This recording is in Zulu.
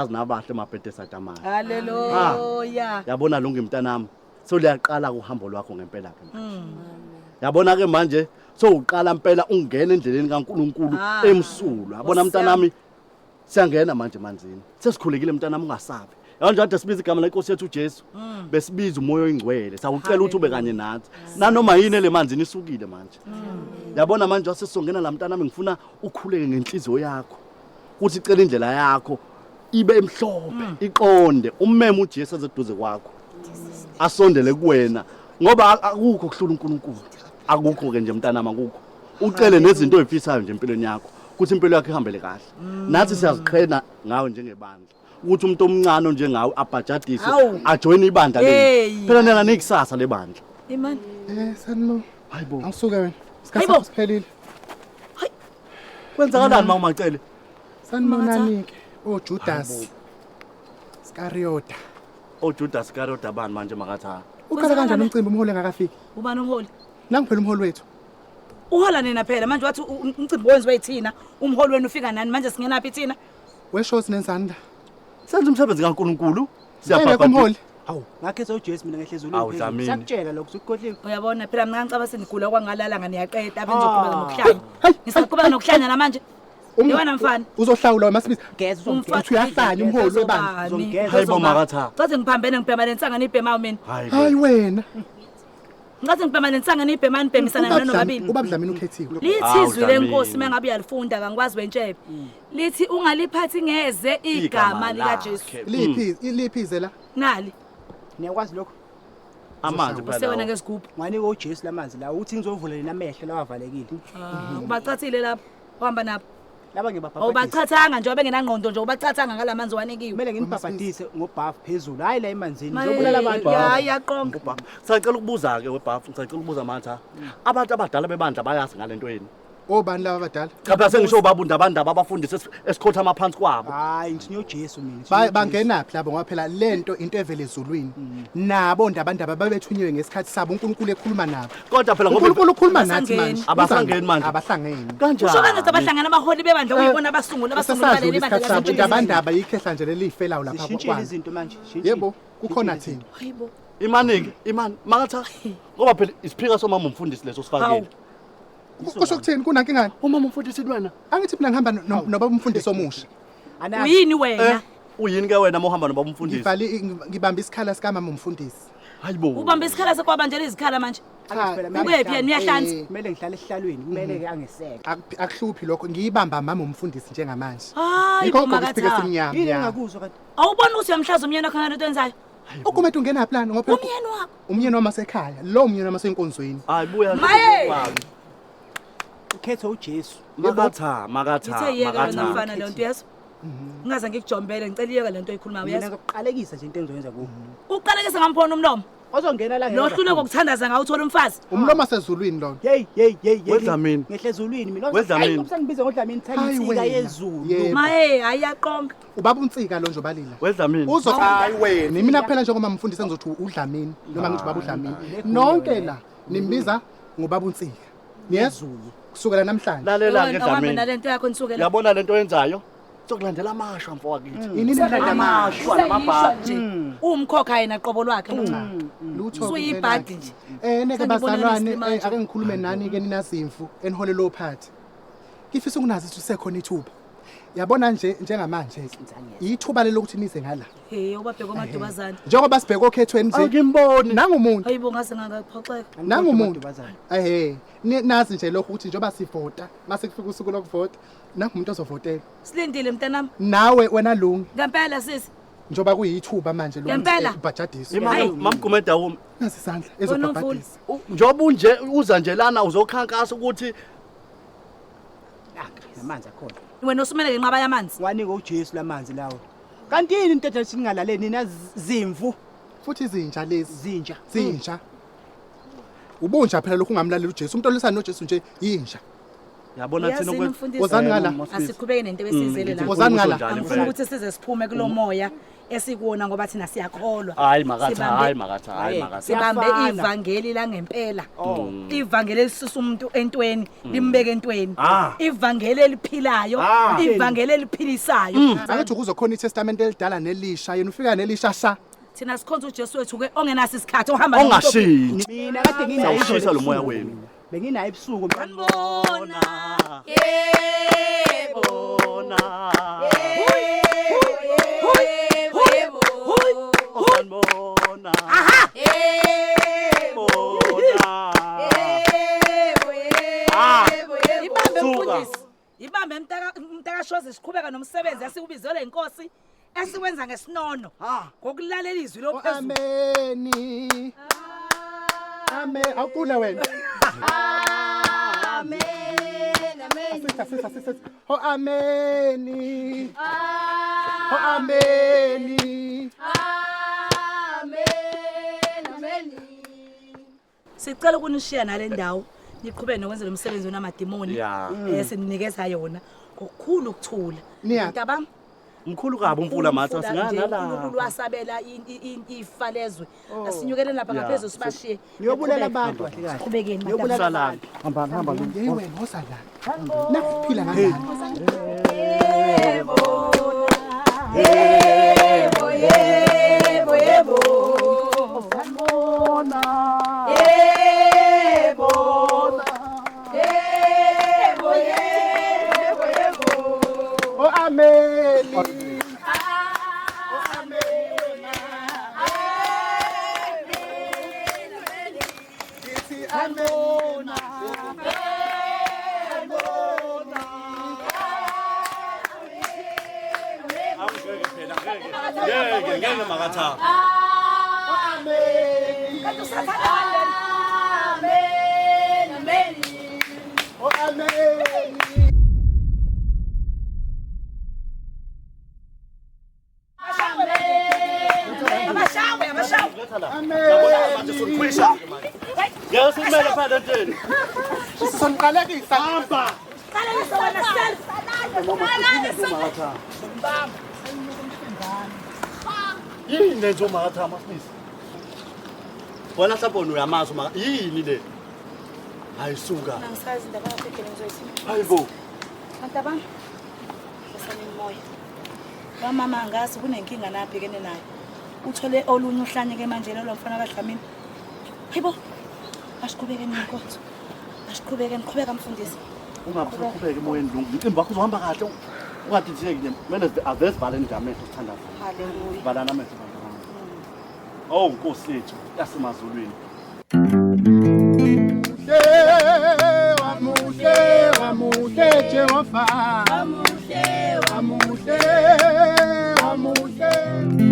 Sazi nabahle mabhede amahle. Haleluya. Yabona Lungi mntanami, soliyaqala uhambo lwakho ngempela ke manje. Yabona ke manje sowuqala impela ungena endleleni kaNkuluNkulu emsulwa. Yabona Nkosi mntanami, siyangena manje manzini. Sesikhulekile mntanami, ungasabi. Yabona nje kade sibiza igama lenkosi yethu uJesu, besibiza umoya oyingcwele, sawucela ukuthi ube kanye nathi. Nanoma yini le manzini isukile manje. Yabona manje wasesongena la mntanami, ngifuna ukhuleke ngenhliziyo yakho. Uthi cela indlela yakho ibe emhlophe, iqonde, ummeme uJesu ezeduze kwakho. Asondele kuwena ngoba akukho kuhlula uNkulunkulu. Akukho ke nje mntanami, akukho. Ucele nezinto ozifisayo nje empilweni yakho ukuthi impilo yakho ihambele kahle. Nathi siyaziqhena ngawe njengebandla. Ukuthi umuntu omncane njengawe abhajadiswe ajoyine ibandla leli. Phela nina nikusasa lebandla. Imani. Sanimo. Hayibo. Awusuke wena. Isikhathi Hayibo. sakho siphelile. Kwenzakalani ma umacele? Sanibonani ke oJudas Iskariota. OJudas Iskariot abani manje makatha? Uqala kanjani umcimbi umholi engakafiki? Ubani umholi? Nangu phela umholi wethu. Uhola nina phela manje, wathi umcimbi wenziwe yithina, umholi wenu ufika nani manje, singenaphi thina? Weshosi nenzani la? Senza umsebenzi kaNkuluNkulu. Engekho umholi. Hawu, ngakhetha uJesu mina ngehle ezulwini Awu, phezulu. Dlamini. Siyakutshela lokho, usukukhohliwe. Uyabona phela mina ngicaba senigula kwangalala nganiyaqeda abenzoqhubeka nokuhlanya. Hayi, Ngisaqhubeka nokuhlanya namanje. Yewena mfana. Uzohlawula wena masibiza. Geza uzomgeza. Uthi uyahlanya umholi webandla. Uzomgeza. Hayibo makatha. Caze ngiphambene ngibhema lensanga nibhemayo mina. Hayibo. Hayi wena. Ngathi ngibhema lensanga nibhema nibhemisana Ubaba nina nobabili. Ubaba Dlamini ukhethiwe. Lithi Awu, izwi lenkosi Dlamini. mengabe uyalifunda kangikwazi wentshebe. Lithi ungaliphathi ngeze igama lika Jesu. lakhe. Liphi liphi ize la? Nali Niyakwazi lokho? Amanzi phela. usewena lawo. ngesigubhu. Nganika uJesu lamanzi lawo uthi ngizovula nina amehlo lawa avalekile. Ubachathile lapho. Uhamba nabo. Laba ngibabhabhadisa. Awubachathanga nje obengenangqondo nje ubachathanga ngalamanzi wanikiwe. Kumele nginibhabhadise ngobhafu phezulu, hayi la emanzini. Maye, Ngizobulala abantu. Ya iyaqonga. Ubhafu. Sacela ukubuza ke webhafu, ngisacela ukubuza matha. Abantu abadala bebandla bayazi ngalento yini? Obani laba abadala? Cha phela sengisho ubaba uNdabandaba abafundisi esikhotha amaphansi kwabo. Hayi, ngithunywe uJesu mina. ngithunywe uJesu. Bangenaphi labo ngoba phela lento into evele ezulwini. Nabo ndabandaba babethunyiwe ngesikhathi sabo uNkulunkulu ekhuluma nabo. Kodwa phela ngoba uNkulunkulu ukhuluma nathi Abasangeni. manje. Abasangeni manje. Abahlangene. kanjani? Usho kanti abahlangana abaholi bebandla kuyibona abasungula abasungula Sesadlula baleli bandla isikhathi sabo. laseNtshezi. Indabandaba yikhehla nje lelifelayo lapha Zishintshile kwami. izinto manje. zishintshile. Yebo, kukhona Zishintshile thina. Hayibo. Imani-ke, imani makatha. Ngoba phela isiphika somama umfundisi leso sifakile. Kusho ukuthini kunankingani? Umama umfundisi wena. Angithi mina ngihamba nobaba umfundisi omusha. Anazi. Uyini wena? Uyini ke wena mawuhamba nobaba umfundisi? Ngivali ngibamba isikhala sikamama umfundisi. Hayibo. Ubambe isikhala sekwabanjela izikhala manje. Angithi phela kumele Ukephi ngihlale- yena uyahlanza? Kumele ngihlale esihlalweni, kumele ke angeseke. Akuhluphi lokho ngiyibamba mama umfundisi njengamanje. Hayi Yikho bo ngigqoke isiphika makatha. esimnyama. Yini ya. engakuzwa kanti? Awuboni ukuthi uyamhlaza umyeni wakho ngalento enzayo? Ukumete ungena plan ngoba phela Umyeni wakho. umyeni wami asekhaya, lo umyeni wami asenkonzweni. Hayi buya. Maye! Ukhetho uJesu. Makatha, makatha, Ngithe yeka wena makatha. mfana lento yeso. Ngingaze ngikujombele ngicela iyeke lento oyikhulumayo Mina yeso. ngizokuqalekisa nje into engizoyenza kuwe. Uqalekise ngamphona umlomo. Ozongena la ngeke Lo hlule azaphuma. ngokuthandaza ngawe uthola umfazi. Umlomo asezulwini lona. Hey hey hey hey. WeDlamini. Ngehle ezulwini mina. WeDlamini. Hayi, usangibiza ngoDlamini thanda Hayi insika wena. yezulu. Yebo. Maye ayaqonga. Ubaba uNsika lo nje obalila. WeDlamini. Uzo hayi wena. Mina phela njengoba umfundisi engizothi uDlamini noma ngithi ubaba uDlamini. Nonke la nimbiza ngobaba uNsika. Niyezulu kusukela namhlanje. Lalela ke Awuhambe Dlamini. nalento yakho nisukela. Yabona lento oyenzayo? Sokulandela amashwa mfowakithi. Yini nimlanda Amashwa namabhadi. Nje umkhokha yena qobo lwakhe lo. Lutho. Usuyibhadi nje. Neke Sengibona bazalwane nesilima nje. ake ngikhulume nani ke ninazimvu eniholelo phathi. Ngifisa ukunazi ukuthi usekhona ithuba. Yabona nje njengamanje ke ithuba lelo ukuthi nize ngala. Hey ubabheka omadubazane. Njengoba sibheke okhethweni nje Angimboni. nangumuntu Hayibo ngase ngangaphoxeka. nangumuntu Madubazane. ehe nazi nje lokho ukuthi njengoba sivota mase kufika usuku lokuvota nangumuntu ozovotela Silindile mntanami. nawe wena Lungi Ngempela sisi. njengoba kuyithuba manje lokuthi, Ngempela? ubhajadiswe Imali Hayi. mamgumeda wumi. nasi isandla Wena umfula. ezobhabhadisa Njengoba unje uza nje lana uzokhankasa ukuthi Nakha namanzi akhona. Wena usumele ngenqaba yamanzi. Wanika uJesu lamanzi lawo. Kanti yini into ethi singalaleli nina zimvu futhi izinja lezi zinja. zinja ubunja phela lokhu ungamlaleli uJesu umuntu olwisana noJesu nje yinja yabona thina Uyazini okwe umfundisi? Wozani ngala. Asiqhubeke nento ebesizele la. Wozani ngala. Angifuni ukuthi size siphume kulo moya. Esikuwona ngoba thina siyakholwa. Hayi makatha, Sibambe- hayi makatha, hayi makatha. Sibambe Siyafana. ivangeli langempela. Ivangeli elisusa umuntu entweni, limbeke entweni. Ah. Ivangeli eliphilayo, Ah. ivangeli eliphilisayo. Angithi kuzokhona iTestament elidala nelisha, yena ufika nelisha sha. Thina sikhonza uJesu wethu ke ongenaso isikhathi ohamba nomuntu Ongashintshi. Mina kade nginayo Siyawushisa lo moya wenu. Benginayo ebusuku. Sanibona. Bona. Huy, huy, huy. Sanibona. Aha. Bona. Ah. Ibambe Suka. mfundisi. Ibambe mntaka mntakashozi siqhubeka nomsebenzi esiwubizelwe inkosi esiwenza ngesinono. Ngokulalela izwi lophezulu. Ameni. Amen. Awukule wena. Amen. Amen. Sister, sister, sister. Oh ameni. Oh ameni. Amen. Amen. Sicela ukunishiya nale ndawo niqhubeke nokwenza lo msebenzi wenamadimoni Ya. esinikeza yona ngokukhulu ukuthula. Niya- Mntabami. Mkhulu kabi umfula matha Umfula singana nje, la. uNkulunkulu wasabela ifa lezwe. Asinyukele lapha Ya. ngaphezulu sibashiye. Niyobulala abantu kahle kahle. Siqhubekeni Niyobulala madam. Salani. Hamba hamba. Hey wena woza la. Nakuphila ngangani. Yebo, yebo, yebo. Yebo. Yebo, yebo, yebo. Oh ameni. Ngithi amen. Angeke phela ngeke. Ngeke ngeke makatha. Kanti usathana kanjani? Amen. Amen. Oh ameni. Abashawe, abashawe. Yabona manje sonikhwisha. Ngeke simele phela enteni. Sisoniqalekisa. Hamba. Qala wena self. Makatha. Yini le nje umakatha masibisi? Wena mhlawumbe wena uyamazi uma yini le? Hayi suka. Angisazi indaba yakho egele ngizoyithini. Hayi bo. Bantabami. Esaneni moya. Bamama angazi kunenkinga nabhekene nayo. Uthole olunye uhlanye ke manje lelo mfana kaDlamini. Hayibo. Asiqhubekeni nenkonzo. Asiqhubekeni, qhubeka mfundisi. Ungabuqhubeka emoyeni lo. Umcimbi wakho uzohamba kahle. Ungadidiseki nje. Kumele ave sivale nje amehlo sithandaze. Haleluya. Valana amehlo valana. Oh Nkosi yethu yasemazulwini. Wamuhle, wamuhle Jehova. Wamuhle, wamuhle, wamuhle.